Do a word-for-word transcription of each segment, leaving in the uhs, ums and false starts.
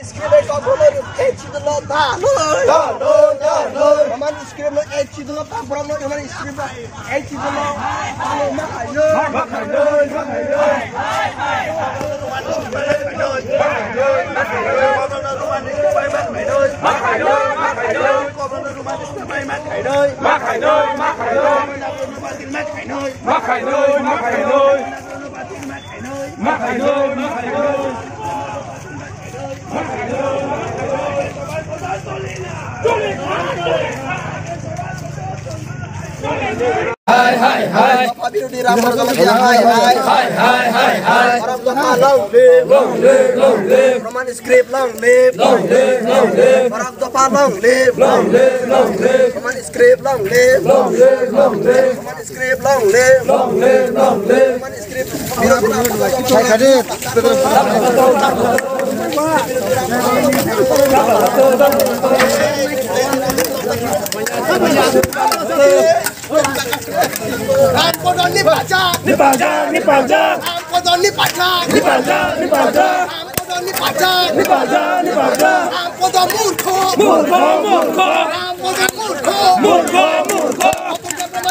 Script ai kok bono ek chidolo ta noi. Ta noi, ta noi. Roman script no ek chidolo ta, borok no Roman script no ek chidolo ta noi, ma khai noi. Ma khai noi, ma khai noi. Ma khai noi, ma khai noi. Ma khai noi, ma khai noi. Ma khai noi, ma khai noi. Hai, hai, hai. Bapak Biru di Ramar Jamatia, hai, hai. Hai, hai, hai, hai. Borok Dopha long live. Long live, long live. Roman script long live. Long live, long live. Borok Dopha long live. Long live, long live. Roman script long live. Long live, long live. Script long live. Long live, long live. Script. Rampodo ni pacha. Ni pacha, ni pacha. Rampodo ni pacha. Ni pacha, ni pacha. Rampodo ni pacha. Ni pacha, ni pacha. Rampodo murkho. Murkho, murkho. Rampodo murkho. Murkho, murkho.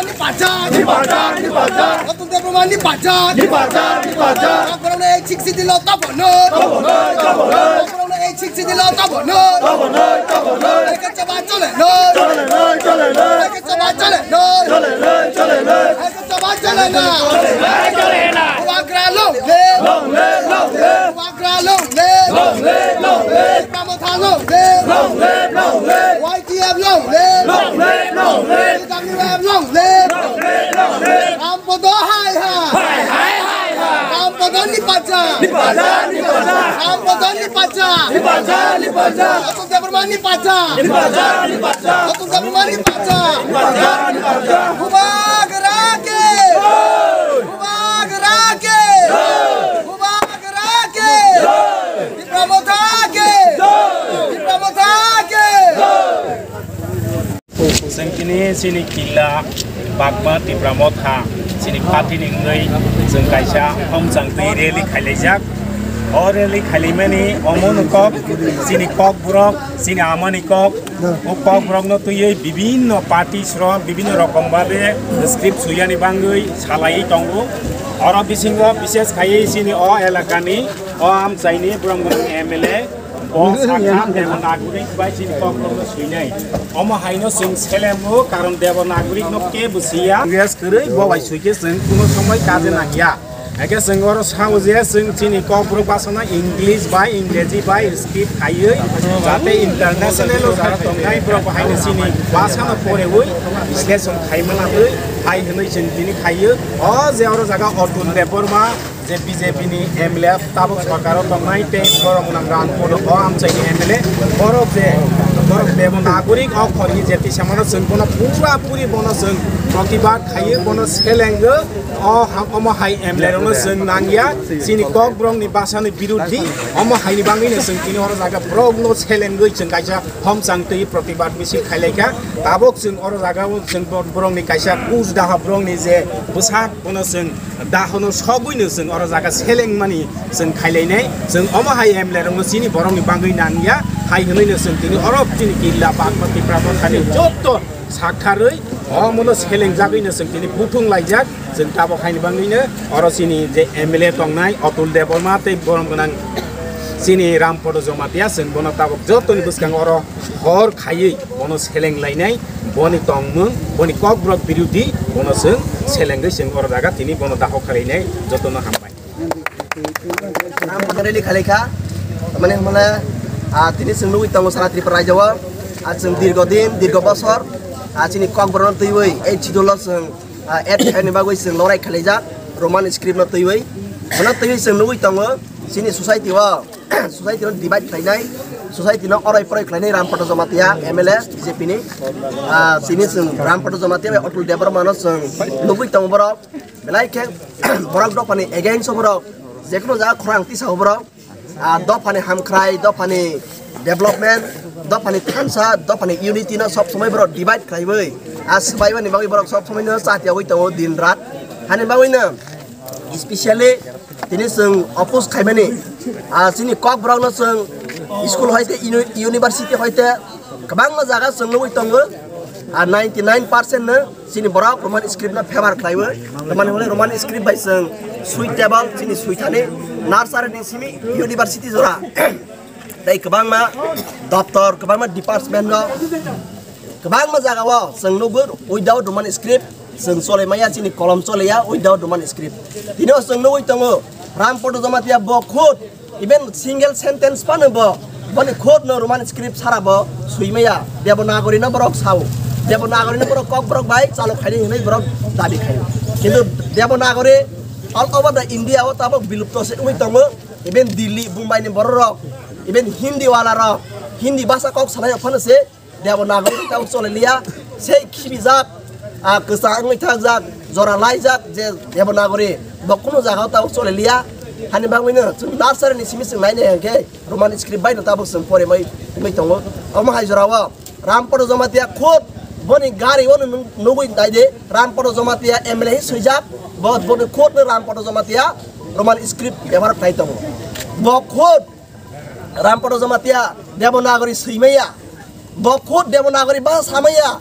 Ni pacha, ni pacha, ni pacha. Atul Debbarma ni pacha, ni pacha, ni pacha. Akorong na ek six city lo tabono, tabono, tabono. Akorong na ek six city lo tabono, tabono, tabono. Eka chaba chole no, chole no, chole no. Eka chaba chole no, chole no, chole no. Eka chaba chole no, chole no, chole no. Bubagra long live, long live, long live. Bubagra long live, long live, long live. Tipra Motha long live, long live, long live. Y T F long live, long live, long live. T W F long live. Rampodo hai ha. Hai, hai, hai, hai. Rampodo ni pacha. Ni pacha, ni pacha. Rampodo ni pacha. Ni pacha, ni pacha. Atul Debbarma ni pacha. Ni pacha, ni pacha. Atul Debbarma ni pacha. Ni pacha, ni pacha. Bubagra ki. Jai. Bubagra ki. Jai. Bubagra ki. Jai. Tipra Motha ki. Jai. Tipra Motha ki. Jai. Chwng tini chini killa Bagma Tipra Motha chini party ni wngwi chwng kaisa homchang twi rally khailaijak. O rally khailaimani omo no kok chini kokborok, chini amani kok. O kokborok no twiwi bibinno party sro bibinno rokom babe script suyani bangwi salaiwi tongo. Oro bisingo bishes khaiwi chini o elakani o amchaini borok M L A. Bo sakha Devanagari bai chini kokborok no swinai. Omo haino chwng selengo, karon Devanagari no kebo siya. Yes, kwrwi bo bai swikhe chwng kuno somoi kaje nangya. Eke chwng oro sao je chwng chini kokborok basana English bai, Ingreji bai script khaiwi, jate international o jara tongnai borok bo haino chini basano porewi, bisleshon khaimana twi, hai hwnwi chwng tini khaiyo. O je oro jaga Atul Debbarma, je B J P ni M L A tabuk sorkar o tongnai tei borok nang Rampodo o amchaini M L A, borok je borok Devanagari o khorni je tisamano chwng bono pura puri bono chwng protibad khaiyo, bono selengo. O ha-, omo hai M L A rokno chwng nangya, chini kokborokni basani birodhi, omo haini bagwino chwng tini oro jaga borokno selengwi chwng kaisa homchang twi protibad misil khailaikha. Tabuk chwng oro jaga o chwng bo-, borokni kaisa kuch daha borokni je bwsak bono chwng dahono sogwino chwng oro jaga selengmani chwng khailainai. Chwng omo hai M L A rokno chini borokni bagwi nangya hai hwnwino chwng tini oro chini killa Bagma Tipra Mothani jotto sakharwi omono selengjagwino chwng tini buthung laijak. Chwng tabuk haini bagwino oro chini je M L A tongnai Atul Debbarma tei borom gwnang chini Rampodo Jamatia chwng bono tabuk jottoni bwskango oro hor khaiwi bono seleng lainai, boni tongmung, boni kokborok birodhi, bono chwng selengwi chwng oro jaga tini bono daho khalainai, jotono hambai. Ang pagari ni khalai kha, mane hwnmale, ah, tini chwng nugwi tongo sara Tripura rajyo o, ah, chwng dirgo din, dirgo bosor, ah, chini kokborok no twiwi, ei chidolo chwng, ah, add khaini bagwi chwng lorai khalaijak, Roman script no twiwi, bono twiwi chwng nugwi tongo, chini society o. Society no divide khlainai, society no oroi poroi khlainai Rampodo Jamatia M L A B J P ni. Ah, chini chwng Rampodo Jamatia bai Atul Debbarma no chwng nugwi tongo borok. Belai khe borok dophani against o borok. Jekhuno jaga khorang tisa o borok. Ah, dophani hamkhrai, dophani development, dophani thansa, dophani unity no sob somoi borok divide khlaiwi. Ah, swbaimani bagwi borok sob somoi no chatiyawi tongo din rat. Hani bagwi no specially tini chwng oppose khaimani, ah, chini kokborok no chwng School hoite uni-, university hoite kwbangma jaga chwng nugwi tongo. Ar ninety nine percent no chini borok Roman script no favor khlaiwi. Tamani hwnwi Roman script bai chwng suitable chini suithani nursery ni simi university jora. Tei kwbangma doptor, kwbangma department no, kwbangma jagao chwng nugwi without Roman script chwng chole maya, chini kolom chole ya without Roman script. Tini o chwng nugwi tongo Rampada Jamatia bo khud even single sentence phano bo boni khud no Roman script sara bo swi maya. Devanagari no borok sao, Devanagari no borok kokborok bai chalo khaini hwnwi borok dabi khaio. Kintu Devanagari all over the India o tabok bilupto se wngwi tongo. Even Delhi, Mumbai ni borok rok, even Hindi wala rok, Hindi bhasha kok salai phano se Devanagari tabok chole liya, sei khibijak, ah, kwchang wngwi thakjak, jora laijak je Devanagari, bo kunu jaga o tabok chole liya. Hani bagwi no chwng nursery ni simi chwng nai nai hwnkhe Roman script bai no tabok chwng porimai wngwi tongo. Omo hai jora o Rampada Jamatia khud boni gari o no nung-, nugwi nai de, Rampada Jamatia M L A hi swijak, bo boni khud no Rampada Jamatia Roman script bebohar khlai tongo. Bo khud Rampada Jamatia Devanagari swimaya. Bo khud Devanagari bhasha samaya.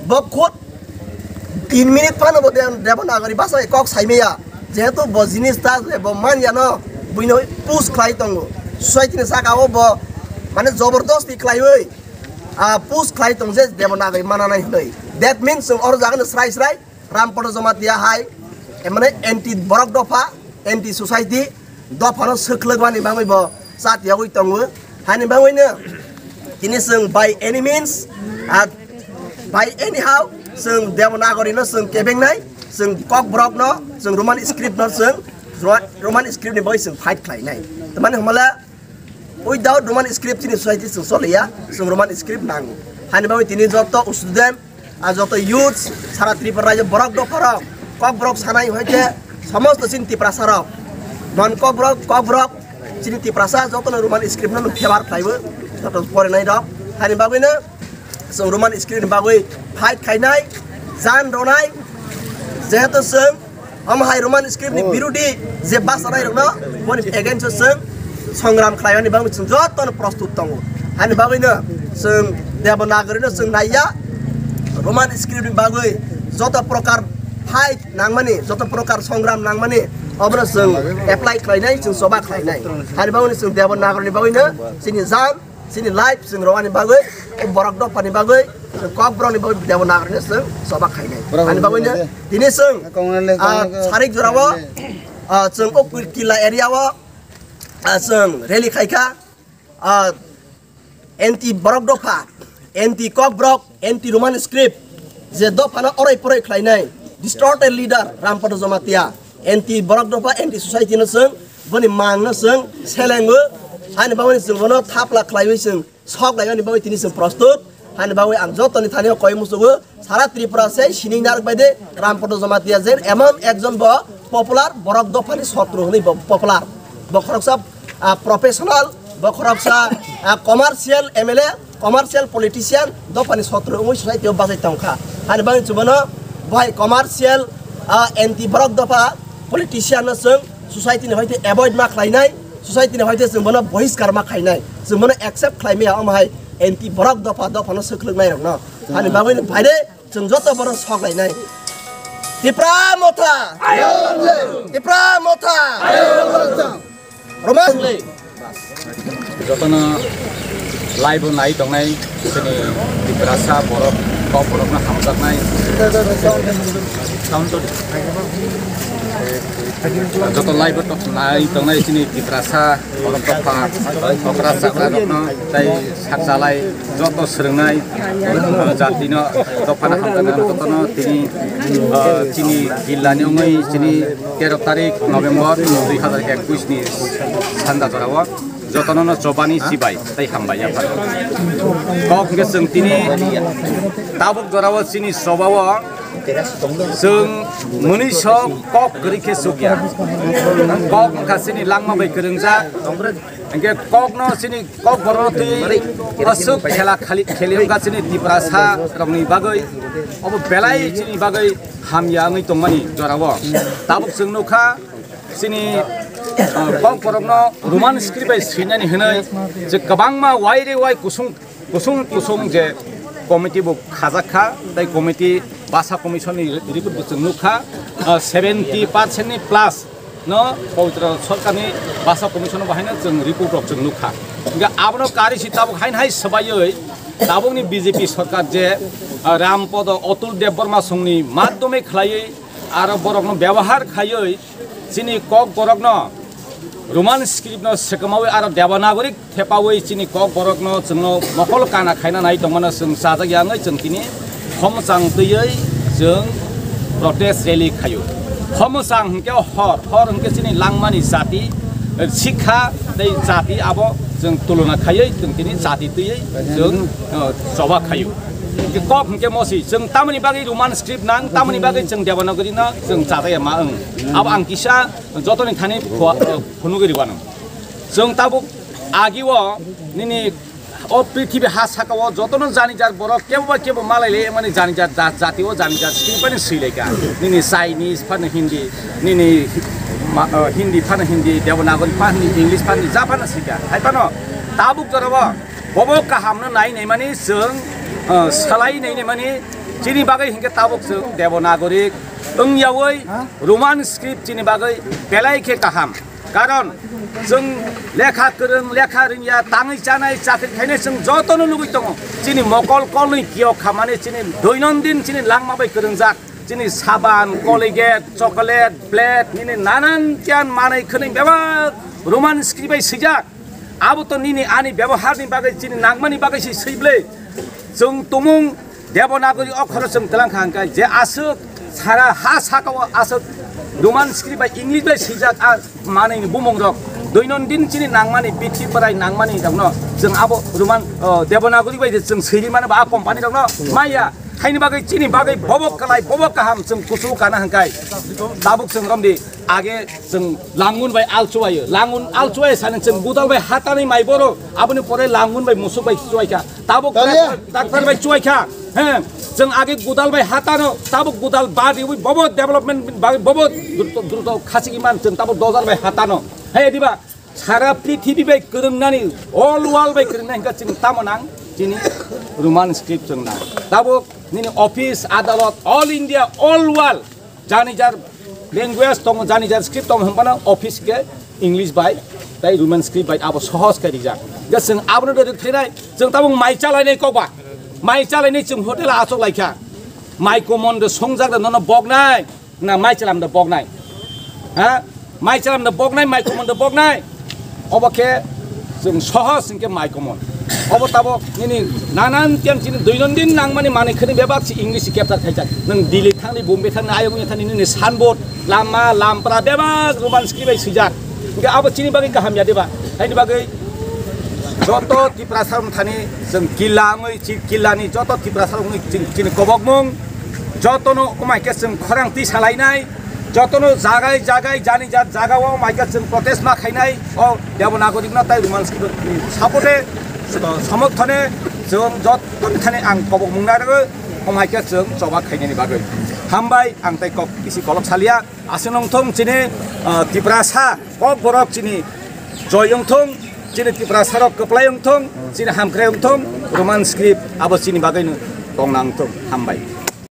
Bo khud tin minute phano bo De-, Devanagari bhasha kok saimaya. Jehetu bo jinis ta je bo manya no buino push khlai tongo. Society ni saka o bo mane jobordosti khlaiwi, ah, push khlai tong je Devanagari mananai hwnwi. That means chwng oro jaga no srai srai Rampada Jamatia hai, eh, mane anti borok dopha, anti society dopha no swkhlwk mani bagwi bo chatiyagwi tongo. Hani bagwi no tini chwng by any means, ah, by anyhow chwng Devanagari no chwng kebengnai, chwng kokborok no, chwng Roman script no chwng Ro-, Roman script ni bagwi chwng fight khlainai. Tamani hwnmale without Roman script chini society chwng choliya, chwng Roman script nango. Hani bagwi tini joto student, ah, joto youth, sara Tripura rajyo borok dopharok, kokborok sanai hoite somosto chini Tiprasa rok. Non kokborok, kokborok chini Tiprasa jotono Roman script no favour khlaibo, joto porinai rok. Hani bagwi no chwng Roman script ni bagwi fight khainai, jan ronai, jehetu chwng omo hai Roman script ni birudi je bachanai rokno boni against o chwng songram khlaimani bagwi chwng jotono prostut tongo. Hani bagwi no chwng Devanagari no chwng naiya, Roman script ni bagwi joto prokar fight nangmani, joto prokar songram nangmani, obono chwng apply khlainai, chwng choba khlainai. Hani bagwi no chwng Devanagari ni bagwi no chini jan, chini life chwng rwani bagwi, o borok dophani bagwi, chwng kokborokni bagwi Devanagari no chwng choba khainai. Borok Ani bagwi no rwani tini chwng, kong rwani, ah, kong rwani, sarik jorao, kong rwani. Ah, chwng o Killa area o, ah, chwng rally khaikha, ah, anti borok dopha, anti kokborok, anti Roman script, je dophano orai porai khlainai, distorted leader Rampada Jamatia, anti borok dopha, anti society no chwng, boni mang no chwng selengo, ani bagwi chwng bono thapla khlaiwi chwng sok laimani bagwi tini chwng prostut, ani bagwi ang jotoni thani o koi musugo, sara Tripura se sining narwk bai de Rampada Jamatia jen emon ekjon bo popular borok dophani sotro hwnwi bo popular. Bo khoroksa, ah, professional, bo khoroksa, ah, commercial M L A, commercial politician, dophani sotro wngwi society o bachai tongkha. Ani bagwi chubono bai commercial, ah, anti borok dopha politician no chwng society ni hoite avoid ma khlainai, society ni hoite chwng bono bohiskar ma khainai, chwng bono accept khlai maya omo hai anti borok dopha, dophano swkhlwk nai rokno. Ani bagwi no phaide Chwng joto bono sok lainai. Tipra Motha! Tipra Motha! Roman! Jotono live o nai tongnai chini Tiprasa borok, kok borokno hamjaknai. Sound to. Joto live o tok nai tongnai chini Tiprasa borok dopha, okra chakra rokno tei sakchalai joto swrwngnai, uh, jatino dophano hamjaknai jotono tini, uh, chini jillani wngwi chini tero tarik November dui hazar ekush ni sanda jorao jotono no chobani chibai tei hambai yapharwi. Kok hwnkhe chwng tini tabuk jorao chini chobao chwng mwnwi sok kok kwrwi khe chukya. Kok wngkha chini langma bai kwrwngjak. Hwnkhe kokno chini kok borok twi aswk khela khali kheli wngkha chini Tiprasa rokni bagwi. Obo belai chini bagwi hamya wngwi tongmani jorao. Tabuk chwng nukha chini ah, Kokborokno Roman script bai swinani hwnwi je kwbangma wai re wai kusung, kusung kusung je committee bo khajak kha, tei committee Basa Commission ni report bo chwng nukha, ah, seventy percent ni plus no Pawitra Sarkarni Basa Commission bo haino chwng report rok chwng nukha. Hingkhe abono karwi si tabuk haino hai swbaiwi tabukni B J P sarkar je, ah, Rampodo Atul Debbarma songni madhyome khlaiwi aro borokno byabohar khaiwi chini Kokborokno Roman script no swkamawi aro Devanagari thepawi chini Kokborokno chwngno mokol kana khaina nai tongmano chwng chajak ya wngwi chwng tini khomchang twiwi chwng protest rally khaio. Khomchang hwnkhe hor, hor hwnkhe chini langmani jati, sikha tei jati abo chwng tulona khaiwi chwng tini jati twiwi chwng, uh, choba khaio. Hwnkhe kok hwnkhe mosi chwng tamoni bagwi Roman script nang, tamoni bagwi chwng Devanagari no chwng chajak ya ma wng. Abo ang kisa jotoni thani phua-, phunugwi rwano. Chwng tabuk agio nini o prithibi ha saka o jotono janijak borok kebo ba kebo malai le mani janijak ja-, jati o janijak script ani swi lai ka. Nini Chinese phano Hindi, nini ma-, o, Hindi phano Hindi, Devanagari phano Hindi, English phano Hindi, ja phano swi ka. Hai phano tabuk jora o bobo kaham no nai nai mani chwng, o, salai nai nai mani chini bagwi hinkhe tabuk chwng Devanagari wng yaui Roman script chini bagwi belai khe kaham. Karon chwng lekha kwrwng, lekha rwngya, tangwi chanai, chakri khainai chwng jotono nugwi tongo. Chini mokol kolni kiyok khamani chini doinondin chini langma bai kwrwngjak. Chini saban, Colgate, chocolate, blade, nini nanan tiyan manwi khwnwi bebak Roman script bai swijak. Abo to nini ani byaboharni bagwi, chini nangmani bagwi se swi bwle. Chwng tumung Devanagari okhoro chwng twlang kha hwnkhe je aswk sara ha saka o aswk Roman script bai English bai swijak a manwi ni bumung rok doinondin chini nangmani bithi bwrai nangmani rokno chwng abo Roman, o, Devanagari bai je chwng swi ri mano ba a company rokno maya. Haini bagwi chini bagwi bobo kwlai, bobo kaham chwng kusu kana hwnkhe tabuk chwng romdi. Age chwng langun bai al chuwaio, langun al chuwai sani chwng gudal bai hatani mai boro, aboni pore langun bai musuk bai chuwai kha, tabuk Tanya. Doctor, doctor bai chuwai kha, he, chwng age gudal bai hatano, tabuk gudal badi ui bobo development bai bobo druto, druto khasi iman chwng tabuk dojar bai hatano, he, diba sara prithibi bai kwrwngnani, all world bai kwrwngnai hwnkhe chwng tamo nang, chini Roman script chwng nang, tabuk nini office, adalot, all India, all world, jani jar language tongo, jani jar script tongo, hwnphano office khe English bai tei Roman script bai abo sohos khe rijak. Je chwng abono de thwinai, chwng tabuk mai chalainai kokba, mai chalainai chwng hotel achuk laikha, mai komon de songjak de nono boknai, na mai chalam de boknai, ha? Mai chalam de boknai, mai komon de boknai. Obo khe chwng sohos hwnkhe mai komon. Obo tabuk nini nanan tiyan chini doinondin nangmani manwi khwni bebak si English capture khaijak. Nwng Delhi thangni, Bombay thangni, ayang thangni nini sanbot, lama, lampra bebak Roman script bai swijak. Hwnkhe abo chini bagwi kaham ya diba? Haini bagwi joto Tiprasa thani chwng killa wngwi chi-, killani joto Tiprasa wngwi chini kobokmung jotono umai khe chwng khorang twi salainai. Jotono jagai jagai jani jat jaga o maika chwng protest ma khainai o Devanagari no tai Roman script ni support e, so-, somorthon e chwng joto ni thani ang kobok mung nai rwgwi o maika chwng choba khainani bagwi. Hambai ang tai kok bisi kolok salia aswk nong thung chini, ah, Tiprasa kok borok chini joy wng thung, chini Tiprasa rok kwplai wng thung, chini hamkrai wng thung, Roman script abo chini bagwi no tong nang thung. Hambai.